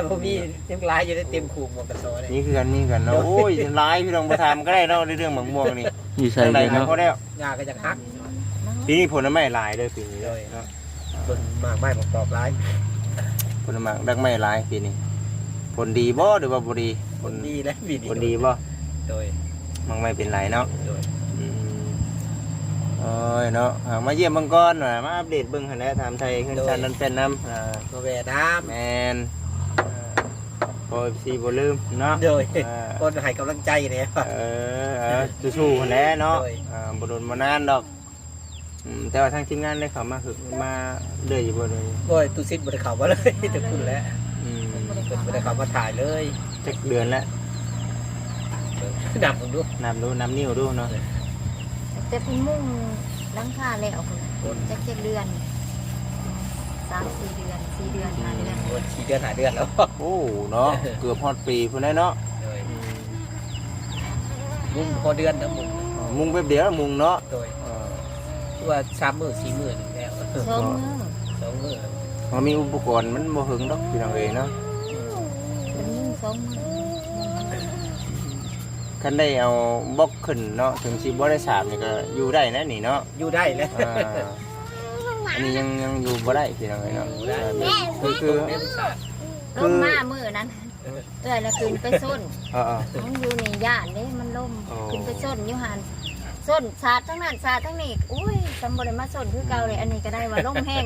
ບໍ່ມີ ຍັງຫຼາຍຢູ່ເດ້ ເຕັມໂຄກໝວກກະຊໍເດ້ ມີຄືກັນ ມີຄືກັນເນາະ ໂອ້ຍ ຫຼາຍ ພີ່ນ້ອງ ບໍ່ຖາມກໍໄດ້ເນາະ ໃນເລື່ອງໝາກມ່ວງນີ້ ຢູ່ໃສເນາະ ທາງໃດກໍພໍແລ້ວ ຫຍ້າກໍຢາກຫັກ ປີນີ້ຜົນໄມ້ຫຼາຍເດີ ປີນີ້ເນາະ ເບິ່ງໝາກໄມ້ໝາກດອກຫຼາຍ ຜົນໝາກດອກໄມ້ຫຼາຍປີນີ້ ຜົນດີບໍ່ ຫຼືວ່າບໍ່ດີ? ຜົນດີແຫຼະປີນີ້ ຜົນດີບໍ່? ໂດຍ ໝາກໄມ້ເປັນຫຼາຍເນາະ ໂດຍ ອືມ ໂອ້ຍເນາະ ເອົາ ມາຢ້ຽມເບິ່ງກ່ອນ ມາອັບເດດເບິ່ງຫັ້ນແຫຼະ ຖາມໄທເຮືອນຊານ ໂດຍ ນັ້ນແປນນຳ ອ່າ ມາແວ່ຖາມ ແມ່ນ ອ່າ ພໍເອັຟຊີບໍ່ລືມເນາະ ໂດຍ ອ່າ ຄົນໃຫ້ກຳລັງໃຈແດ່ ເອີ ເອີ ສູ້ໆຫັ້ນແຫຼະເນາະ ໂດຍ ອ່າ ບໍ່ດົນບໍ່ນານດອກ ອືມ ແຕ່ວ່າທາງທີມງານໄດ້ເຂົ້າມາ ມາເລື້ອຍຢູ່ບໍ່? ໂດຍ ໂອ້ຍ ຕູ້ສິດບໍ່ໄດ້ເຂົ້າມາເລີຍ ແຕ່ພຸ້ນແຫຼະ ອືມ ເພິ່ນບໍ່ໄດ້ເຂົ້າມາຖ່າຍເລີຍ ຈັກເດືອນແລ້ວ? ນັບເບິ່ງດູ ນັບດູ ນັບນິ້ວດູເນາະ ເອີ ແຕ່ເພິ່ນມຸງຫຼັງຄາແລ້ວພຸ້ນ ຈັກ ຈັກເດືອນ ສາມສີ່ເດືອນ ສີ່ເດືອນ ຫ້າເດືອນ ໂອ້ຍ ສີ່ເດືອນ ຫ້າເດືອນແລ້ວ ໂອ້ ເນາະ ເກືອບຮອດປີພຸ້ນແຫຼະເນາະ ໂດຍ ອືມ ມຸງພໍເດືອນນະ ມຸງ ມຸງແປັບດຽວມຸງເນາະ ໂດຍ ເອີ ຄືວ່າສາມມື້ສີ່ມື້ນີ້ແລ້ວ ສອງມື້ ສອງມື້ ເຮົາມີອຸປະກອນມັນບໍ່ເຖິງດອກ ພີ່ນ້ອງເອີຍເນາະ ເປັນມື້ສອງມື້ ຄັນໄດ້ເອົາບລັອກຂຶ້ນເນາະ ເຖິງຊິບໍ່ໄດ້ສາບນີ້ກໍຢູ່ໄດ້ນະນີ້ເນາະ ຢູ່ໄດ້ແຫຼະ ອ່າ ອັນນີ້ຍັງ ຍັງຢູ່ບໍ່ໄດ້ ພີ່ນ້ອງເອີຍເນາະ ບໍ່ໄດ້ ຄື ຄື ລົງມາມື້ນັ້ນ ເອື້ອຍລະຂຶ້ນໄປຊົນ ເອີໆ ຂອງຢູ່ນີ້ຢ້ານເດ້ ມັນລົ້ມ ອໍ ຂຶ້ນໄປຊົນຢູ່ຫັ້ນ ຊົນສາດທາງນັ້ນສາດທາງນີ້ ໂອ້ຍ ຊ່ຳບໍ່ໄດ້ມາຊົນຄືເກົ່າເລີຍ ອືມ ອັນນີ້ກໍໄດ້ວ່າລົມແຮງ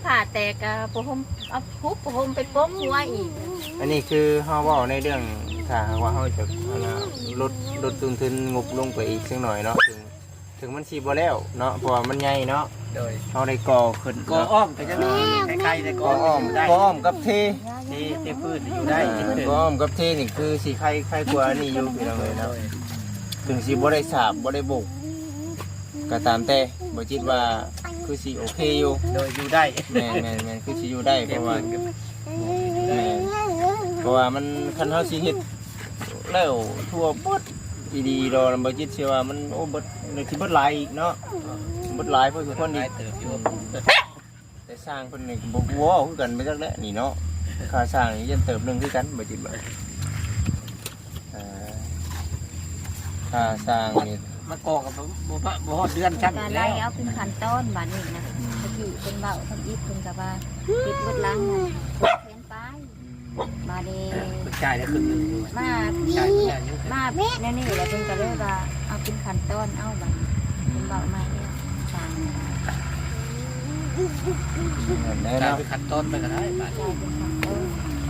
ຜ້າແຕກກໍຜ້າຫົ່ມ ເອົາ ຫຸບຜ້າຫົ່ມໄປປົກຫົວອີກ ອັນນີ້ຄືເຮົາເວົ້າໃນເລື່ອງ ຖ້າຫາກວ່າເຮົາຈະ ອັນນ່າ ລົດ ລົດຕົ້ນທຶນງົບລົງໄປອີກຈັກໜ້ອຍເນາະ ເຖິງ ເຖິງມັນຊິບໍ່ແລ້ວເນາະ ເພາະວ່າມັນໃຫຍ່ເນາະ ໂດຍ ເຮົາໄດ້ກໍ່ຂຶ້ນ ກໍ່ອ້ອມກໍຍັງໄດ້ ໄດ້ ໄດ້ ກໍ່ອ້ອມ ກໍ່ອ້ອມກັບເທ ເທ ເທພື້ນຢູ່ໄດ້ ອ່າ ກໍ່ອ້ອມກັບເທນີ້ຄືຊິໄຄ ໄຄກວ່ານີ້ຢູ່ ພີ່ນ້ອງເອີຍເນາະ ໂດຍ ເຖິງຊິບໍ່ໄດ້ສາບ ບໍ່ໄດ້ໂບກກໍຕາມແຕ່ ບໍ່ຈິດວ່າຄືຊິໂອເຄຢູ່ ໂດຍ ຢູ່ໄດ້ ແມ່ນໆໆ ຄືຊິຢູ່ໄດ້ ເພາະວ່າ ແມ່ນ ເພາະວ່າມັນ ຄັນເຮົາຊິເຮັດແລ້ວທົ່ວເບິດອີ່ຫຼີດອກ ບໍ່ຈິດຊິວ່າມັນ ໂອ້ ເບິດ ຊິເບິດຫຼາຍອີກເນາະ ເບິດຫຼາຍພໍສົມຄວນອີກ ຫຼາຍເຕີບຢູ່ ແຕ່ຊ່າງເພິ່ນນີ້ກໍບໍ່ເວົ້າຄືກັນໄປຈັກແຫຼະນີ້ເນາະ ຄ່າຊ່າງນີ້ຢ້ານເຕີບໜຶ່ງຄືກັນ ບໍ່ຈິດວ່າ ອ່າ ຄ່າຊ່າງນີ້ ມາກໍ່ກັບ ບໍ່ ບໍ່ ບໍ່ຮອດເດືອນຊ້ຳ ກໍໄລ່ເອົາເປັນຂັ້ນຕອນບາດນີ້ນະ ອືມ ຕະກີ້ເພິ່ນເວົ້າທຳອິດ ເພິ່ນກໍວ່າເຮັດເບິດຫຼັງແສນປາຍ ອືມ ບາດນີ້ ເພິ່ນຈ່າຍໄດ້ຄຶ່ງໜຶ່ງຢູ່ ມາ ຈ່າຍເພິ່ນແລ້ວຍັງ ມາແນວນີ້ແລ້ວ ເພິ່ນກໍເລີຍວ່າເອົາເປັນຂັ້ນຕອນເອົາບາດນີ້ ອືມ ເພິ່ນເວົ້າໃໝ່ແລ້ວ ຊ່າງ ແມ່ນແລ້ວ ຈ່າຍເນາະ ເປັນຂັ້ນຕອນໄປກໍໄດ້ບາດນີ້ ຈ່າຍເປັນຂັ້ນຕອນ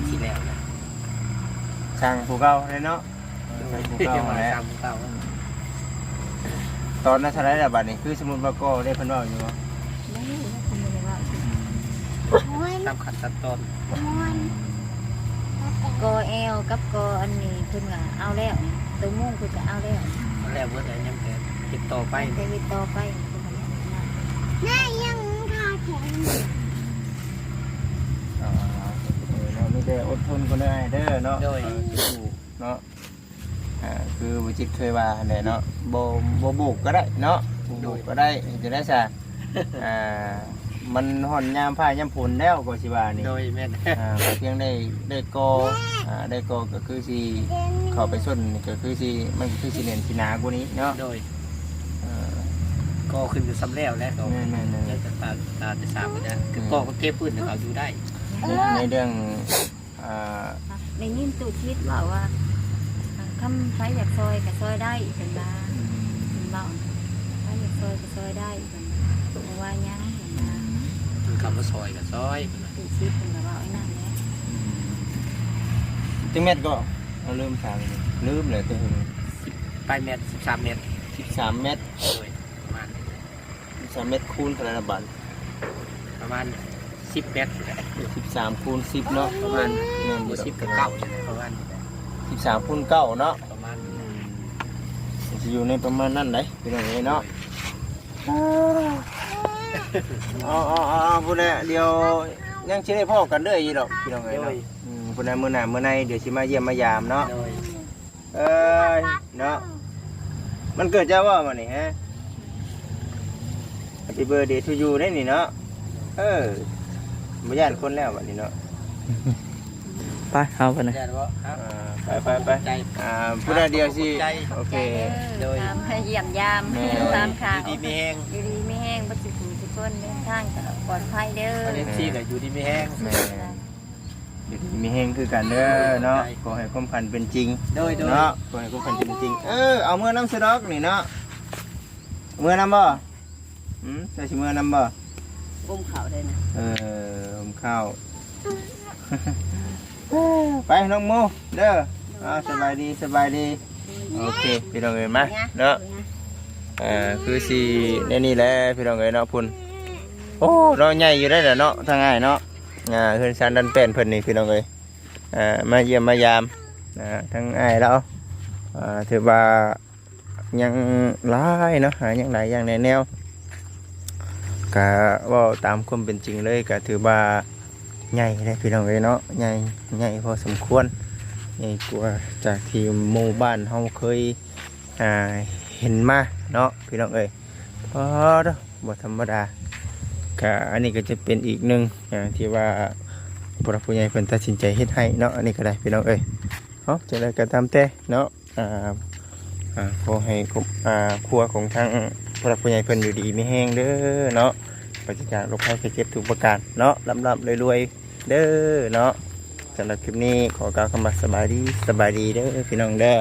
ຊິແລ້ວແຫຼະ ຊ່າງຜູ້ເກົ່າແຫຼະເນາະ ໂດຍ ຊ່າງຜູ້ເກົ່າແຫຼະ ຊ່າງຜູ້ເກົ່າ ຕອນນັ້ນເທົ່າໃດລະບາດນີ້ ຄືສົມມຸດວ່າກໍ່ໄດ້ ເພິ່ນເວົ້າຢູ່ບໍ່? ບໍ່ຮູ້ ເພິ່ນບໍ່ໄດ້ເວົ້າ ຕາມຂັ້ນຕາມຕອນ ກໍ່ແອວກັບກໍ່ອັນນີ້ ເພິ່ນກໍເອົາແລ້ວ ໂຕມຸງເພິ່ນກໍເອົາແລ້ວ ເອົາແລ້ວເບິດແລ້ວ ຍັງແຕ່ເຮັດຕໍ່ໄປ ຍັງແຕ່ເຮັດຕໍ່ໄປ ເພິ່ນກໍຍັງ ແມ່ຍັງຄາແຂງຢູ່ ອ່າ ເອີ ເນາະ ມີແຕ່ອົດທົນກ່ອນເດີອ້າຍເດີເນາະ ໂດຍ ເນາະ ອ່າ ຄືບໍ່ຈິດເຄີຍວ່າຫັ້ນແຫຼະເນາະ ບໍ່ ບໍ່ໂບກກໍໄດ້ເນາະ ບໍ່ໂບກກໍໄດ້ ເຮັດຈັ່ງໃດຊະ ອ່າ ມັນຮອດຍາມຟ້າຍາມຝົນແລ້ວກໍຊິວ່ານີ້ ໂດຍ ແມ່ນ ອ່າ ພຽງໄດ້ ໄດ້ກໍ່ ອ່າ ໄດ້ກໍ່ກໍຄືຊິເຂົ້າໄປຊົນນີ້ ກໍຄືຊິ ມັນກໍຄືຊິແໜ້ນຊິໜາກວ່ານີ້ເນາະ ໂດຍ ເອີ ກໍ່ຂຶ້ນກໍສ່ຳແລ້ວແຫຼະ ກໍ ແມ່ນໆໆ ແລ້ວແຕ່ຕາ ຕາແຕ່ສາບກໍໄດ້ ອືມ ກໍ່ກໍເທພື້ນເຂົາຢູ່ໄດ້ ໃນເລື່ອງ ອ່າ ໄດ້ຍິນຕູ້ຈິດເວົ້າວ່າ ອ່າ ຄັນໃຜຢາກຊ່ອຍກໍຊ່ອຍໄດ້ ເພິ່ນວ່າ ອືມ ເພິ່ນເວົ້າ ໃຜຢາກຊ່ອຍກໍຊ່ອຍໄດ້ ເພິ່ນວ່າ ບໍ່ວ່າຫຍັງ ເພິ່ນວ່າ ອືມ ເພິ່ນເຂົ້າມາຊ່ອຍກໍຊ່ອຍ ຕູ້ຈິດເພິ່ນກໍເວົ້າໄອ້ນັ້ນແຫຼະ ອືມ ຈັກແມັດກໍ ເອົາ ລືມຖາມ ລືມແຫຼະ ແຕ່ເຖິງ ສິບປາຍແມັດ ສິບສາມແມັດ ສິບສາມແມັດ ໂດຍ ປະມານນີ້ແຫຼະ ສິບສາມແມັດຄູນເທົ່າໃດລະບາດ? ປະມານສິບແມັດ ສິບສາມຄູນສິບເນາະ ປະມານ ແມ່ນຢູ່ດອກ ສິບກັບເກົ້ານີ້ແຫຼະ ປະມານນີ້ແຫຼະ ສິບສາມຄູນເກົ້າເນາະ ປະມານນີ້ ອືມ ຊິຢູ່ໃນປະມານນັ້ນໃດ໋ ພີ່ນ້ອງເອີຍເນາະ ໂດຍ ເອົາໆໆໆ ພຸ້ນແຫຼະ ດຽວ ຍັງຊິໄດ້ພໍ້ກັນເລື້ອຍຢູ່ດອກພີ່ນ້ອງເອີຍເນາະ. ໂດຍ ອືມ ພຸ້ນນະ ມື້ໜ້າມື້ໃນ ດຽວຊິມາຢ້ຽມມາຢາມເນາະ. ໂດຍ ເອີຍ ເນາະ ມັນເກີດຈາກວ່າບັດນີ້ຮະ? ແຮັບປີ້ເບີດເດທູຢູ ເດ້ນີ້ເນາະ. ເອີ ບໍ່ຢ້ານຄົນແລ້ວບັດນີ້ເນາະ. ໄປ ເຮົາໄປນະ ຢ້ານບໍ່? ອ່າ ໄປ ໄປ ໄປ ຂອບໃຈ ອ່າ ພຸ້ນນະ ດຽວຊິ ຂອບໃຈ ໂອເຄ ໂດຍ ຕາມມາຢ້ຽມຢາມ ແມ່ນ ຕາມຂ່າວ ຢູ່ດີມີແຮງ ຢູ່ດີມີແຮງ ເບິດສູ່ຜູ້ທຸກຄົນ ເດີນທາງກໍປອດໄພເດີ ເອັຟຊີກໍຢູ່ດີມີແຮງ ແມ່ນ ຢູ່ດີມີແຮງຄືກັນເດີເນາະ. ໂດຍ ຂໍໃຫ້ຄວາມຝັນເປັນຈິງ ໂດຍ ໂດຍ ເນາະ ຂໍໃຫ້ຄວາມຝັນເປັນຈິງ. ເອີ ເອົາເມືອນຳຊະດອກນີ້ເນາະ ເມືອນຳບໍ່? ອືມ ເຈົ້າຊິເມືອນຳບໍ່? ອົມເຂົ້າໄດ້ນະ ເອີ ອົມເຂົ້າ ໄປນ້ອງໂມເດີ. ອ່າ ສະບາຍດີ ສະບາຍດີ. ໂອເຄ ພີ່ນ້ອງເອີຍ ມາເນາະ ອ່າ ຄືຊິແນວນີ້ແຫຼະພີ່ນ້ອງເອີຍເນາະ. ພຸ້ນ ໂອ້ ເນາະ ໃຫຍ່ຢູ່ໄດ໋ລະເນາະ ທາງອ້າຍເນາະ. ອ່າ ເຮືອນຊານດັນແປ້ນເພິ່ນນີ້ພີ່ນ້ອງເອີຍ ອ່າ ມາຢ້ຽມມາຢາມ ອ່າ ທາງອ້າຍລາວ ອ່າ ຖືວ່າ ຍັງຫຼາຍເນາະ ຫາຍັງຫຼາຍຢ່າງຫຼາຍແນວ. ກະເວົ້າຕາມຄວາມເປັນຈິງເລີຍ ກະຖືວ່າໃຫຍ່ເດ້ພີ່ນ້ອງເອີຍເນາະ ໃຫຍ່ ໃຫຍ່ພໍສົມຄວນ ໃຫຍ່ກວ່າຈາກທີ່ໝູ່ບ້ານເຮົາເຄີຍ ອ່າ ເຫັນມາເນາະພີ່ນ້ອງເອີຍ. ປາດໂທ້ ບໍ່ທຳມະດາ. ກະອັນນີ້ກໍຈະເປັນອີກໜຶ່ງ ອ່າ ທີ່ວ່າຜູ້ຫຼັກຜູ້ໃຫຍ່ເພິ່ນຕັດສິນໃຈເຮັດໃຫ້ເນາະ ອັນນີ້ກໍໄດ້ພີ່ນ້ອງເອີຍ. ເອົາ ຈັ່ງໃດກໍຕາມແຕ່ເນາະ ອ່າ ອ່າ ຂໍໃຫ້ຄອບ ອ່າ ຄົວຂອງທາງຜູ້ຫຼັກຜູ້ໃຫຍ່ເພິ່ນຢູ່ດີມີແຮງເດີເນາະ ປາສະຈາກໂລກໄພໄຂ້ເຈັບທຸກປະການເນາະ ລ່ຳໆລວຍໆເດີເນາະ. ສຳລັບຄລິບນີ້ຂໍກ່າວຄຳວ່າສະບາຍດີ ສະບາຍດີເດີພີ່ນ້ອງເດີ.